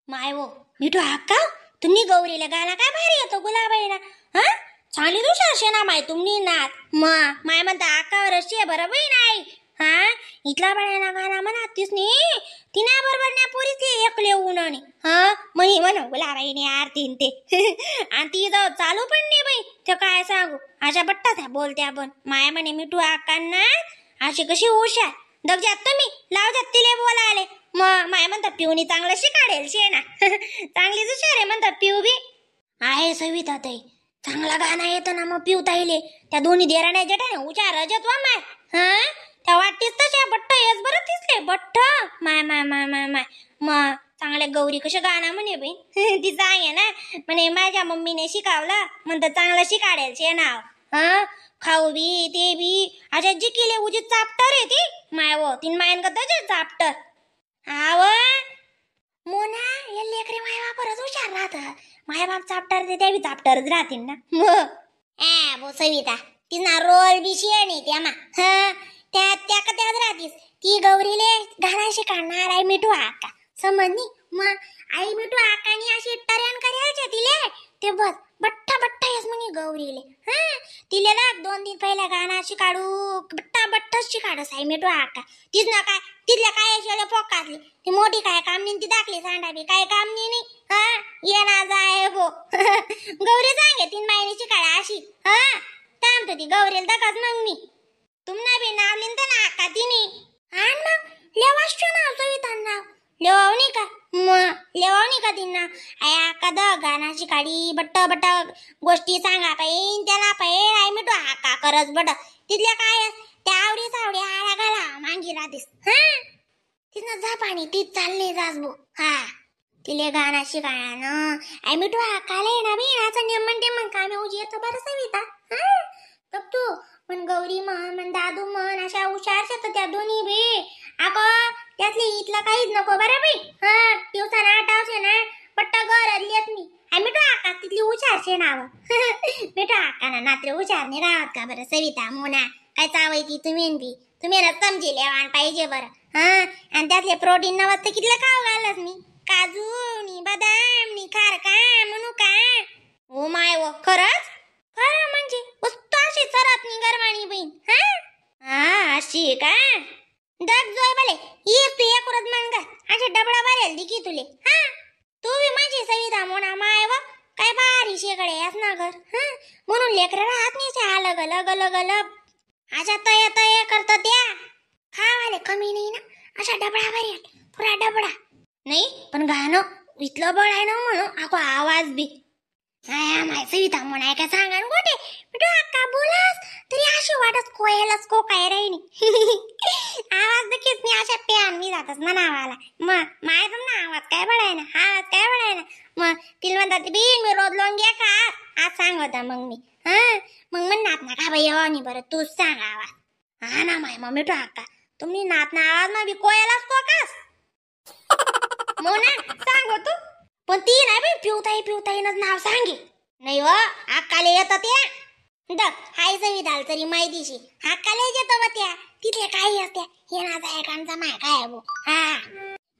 माय वो मिठू आक्का तुम्ही गौरीला गाणं काय भारी येतो गुलाबाई ना. हा चांगली हुशार शे ना माय तुम्ही नात. मा माय म्हणता आकावर अशी आहे बरं बाई नाही. हा इथला बळ्या गाणं म्हणा तीच नी तिना बरोबर ना पोरीच एकले उन्हाने. हा म्हणी म्हण गुलाबाईने आरतीन ते. आणि ती जाऊ चालू पण नाही बाई ते काय सांगू अशा बट्टा त्या बोलत्या पण. माय म्हणे मिठू आकांना अशी कशी हुशार दग जात तुम्ही लाव जात तिले बोलायले. मग माय म्हणतात पिऊनी चांगलं शिकाडेल शे ना. चांगलीच हुशार आहे म्हणतात पिऊ बी आहे. सविता ताई चांगला गाणं येतं ना मग पिऊ ताईले त्या दोन्ही देराण्या जेठाने हुशार रजत वा माय. हा त्या वाटतेच तशा बट्ट येस बरं दिसले बट्ट माय माय माय माय माय. मग चांगल्या गौरी कशा गाणं म्हणे बाई. ती सांगे ना म्हणे माझ्या मम्मीने शिकावलं म्हणतं चांगलं शिकाडेल शे नाव. हा खाऊ बी ते बी अशा जिकिले उजी चापटर आहे ती माय वो तीन मायन का तसे चापटर. आव मोना या लेकरे माय बापरच हुशार राहत. माय बाप चापटर ते त्या बी चापटरच राहतील ना. मग ए बो सविता तिना रोल बी शेणी त्या मा. हा त्या त्या का त्याच राहतीस ती गौरीले गाणं शिकणार आहे मिठू आका समजनी. मग आई मिठू आकानी अशी टर्यान करायचे तिले ते बस बट्टा बट्टा येस म्हणे गौरीले. हा तिले ना 2 दिन पहिला गाणं शिकाडू बट्टा बट्टाच शिकाडस आई मिठू आका. तीच ना काय तिथल्या काय शेळे पोकातली ती मोठी काय काम नाही ती दाखली सांडा बी काय काम नाही. हा ये ना जाय गो. गौरी सांगे 3 महिने शिकाडा अशी. हा थांबतो ती गौरीला दकाच मग मी तुमना बी नाव लिहिलं ना आका तिने. आण मग लेवासचं नाव सविता नाव लेवावणी का मग लेवावणी का तिना I आका the गाणं शिकाडी बट्ट बट्ट गोष्टी सांगा पाहिन त्याला पाहिन आई मिठू आका करच बट तिथल्या काय त्या आवडी सावडी आळा घाला मांगी राहतीस. हा तिथनं जा पाणी तीच चालले जास बो. हा तिले गाणं शिकाडा ना आई मिठू आकाले ना बी नाचा नेमन टेमन कामे उजी येतं बरं सविता. हा तब तू मन गौरी म्हण मन दादू म्हण अशा हुशार शेत त्या दोन्ही बी. अगं त्यातली इथलं काहीच नको बरं बाई. हा दिवसाना आटावशे ना पट्टा गरजली येत मी आई मिठू आका तिथली हुशार शे नाव. मिठू आका ना नात्रे हुशार नाही राहत का बरं सविता मोना काय चावायची तुम्ही बी तुम्ही ना समजी लेवान पाहिजे बरं. हा आणि त्यातले प्रोटीन नवत तर कितलं खाऊ घालस मी काजू नी बदाम नी खारका म्हणू का. ओ my वो खरंच खरं म्हणजे वस्तू अशी सरत नी गरमाणी बहीण. हा हा अशी का दग जोय भले ये तू एकुरच मंग अशा डबडा भरेल दिकी तुले. हा तू बी माझी सविता मोना माय व काय भारी शेकडे यास ना घर. हा म्हणून लेकरं राहत नाही अलग अलग अलग अलग अशा तय तय करत त्या खावाले कमी नाही ना अशा डबडा भरेल पुरा डबडा नाही पण गाणं इथलं बळ आहे ना म्हणून अगो आवाज बी माय सविता म्हणून काय सांगा ना गोटे मिठू अक्का बोलास तरी अशी वाटत कोयलाच को काय राहिनी. आवाज देखील मी अशा प्यान मी जातच ना नावाला मग माय ना आवाज काय बळाय ना आवाज काय बळाय ना. मग तिला म्हणतात बी मी रोज लोंग्या खा आज सांगता मग मी. हा मग म्हण नात ना का बाई आणि बरं तूच सांग आवाज. हा ना माय मग मिठू अक्का तुम्ही नात ना आवाज ना बी कोयलाच कोकास मोना सांग तू पण ती नाही बाई पिवताई पिवताईनच नाव सांगे नाही व अक्काले येतं त्या दग हाय सविताल तरी माहितीशी अक्काले येतो व त्या तिथले काही असत्या हे ना जाय कामचा माय काय बो. हा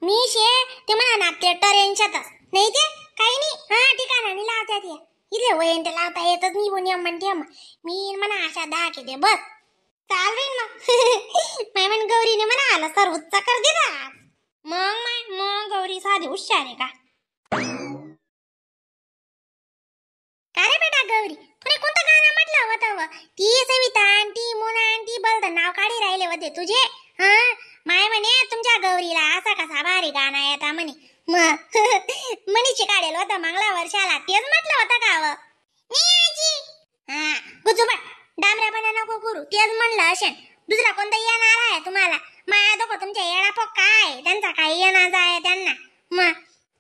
मी शे ते म्हणा ना ते टरेनच्यातच नाही ते काही नाही. हा ठिकाणा लावत्या ते इथले वयन ते लावता येतच नाही बोन म्हणते मी म्हणा अशा दहा केले बस चालवेन मग. माय म्हण गौरीने म्हणा आला सर उच्चा कर दिला मग माय मग गौरी साधी हुशार आहे का. का रे बेटा गौरी तुने कोणतं गाणं म्हटलं होतं ती सविता आंटी मोना आंटी बलद नाव काढी राहिले होते तुझे. हा माय म्हणे तुमच्या गौरीला असा कसा भारी गाणं येता म्हणे मग मनीषी काढेल होतं मागल्या वर्षाला तेच म्हटलं होतं का व. हा गुजूबाट डांबऱ्यापणा नको करू तेच म्हणलं असेल दुसरा कोणता येणार आहे तुम्हाला माया दोघं तुमच्या येडा पोक काय त्यांचा काही येणार आहे त्यांना मग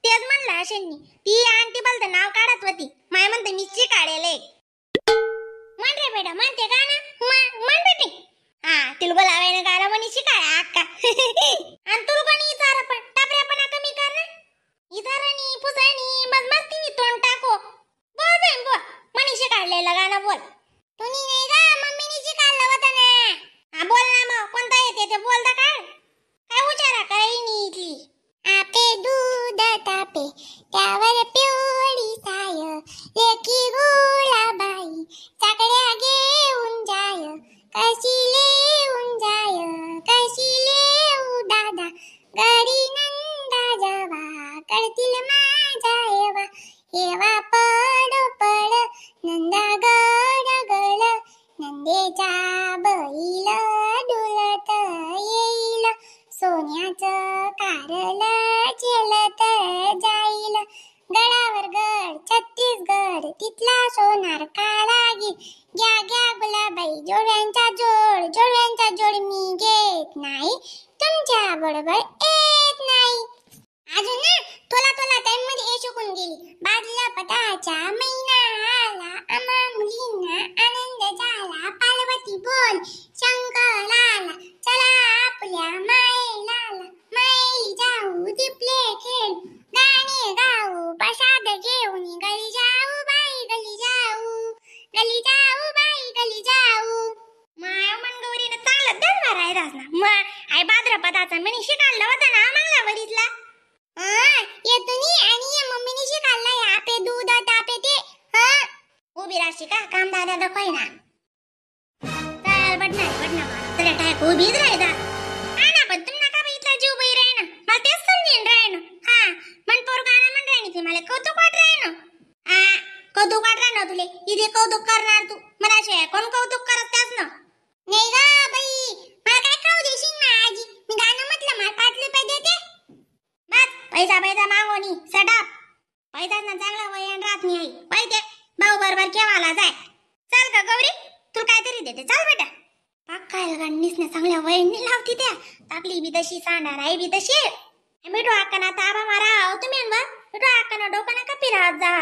तेच म्हणलं असेल नी ती आंटी बोलत नाव काढत होती माय म्हणते मीची काढेल म्हण रे बेटा म्हणते गाणं म्हण बेटी. हा तिला बोलावे गाणं म्हणी शिकाय अक्का. आणि तुला कोणी इचार पण टापऱ्यापणा कमी कर ना इचारणी पुसणी मग मस्तीनी तोंड टाको बोल बेन बोल मनीषी काढलेलं गाणं बोल. तुम्ही नाही का मम्मीनी शिकाडलं होतं ना. हा बोल ना मग कोणता येते ते बोलता काय काय उचारा कराई नी इथली. आपे दूध तापे येत नाही, तुमच्या बरोबर येत नाही. अजून ना थोडा थोडा टाइम मध्ये ये शकून गेली. भाद्रपदाचा महिना आला, आम्हा मुलींना आनंद झाला. पार्वती बोल शंकराला, चला आपल्या मायेलाला. माई जाऊ दिपले खेळ, गाणे गाऊ प्रसाद घेऊन घरी जाऊ बाई गली जाऊ, गली जाऊ बाई गली जाऊ. माय मन गौरीनं चांगलं दरबार आहे रास ना. मग आई भाद्रपदाचा म्हणे शिकायला होता ना मागला वरीतला. येतो नी आणि या मम्मीने शिकायला आपे दूध तापे ते. हा उभी राहशी का काम दादा दाखवाय ना. चल बडना बडना चल टाक उभीच राहिदा. हा ना पण तुम्ही नका इथला जीव बाई राही ना, मला तेच समजेन राही ना. हा मन पोरगा ना मन राही की मला कौतुक वाट राही ना. हा कौतुक वाट राही ना तुले, इथे कौतुक करणार तू मला शिवाय कोण कौतुक करत त्यास ना. नाही ग बाई, मला काय खाऊ देशील मा आजी? मी गाणं म्हटलं मला 5 रुपये देते. बस पैसा पैसा मागोनी सडाप पैसा ना चांगला वयन राहत नाही आई. पैसे भाऊ बरोबर केवाला जाय. चल का गौरी तुला काहीतरी देते चल बेटा. पाकायला गणनीस ना चांगल्या वयनी लावती त्या टाकली बी तशी सांडा आई बी तशी. मिठो अक्का ना ताबा मारा आहो तुम्ही अनवा. मिठो अक्का ना डोकं नका फिरात जा.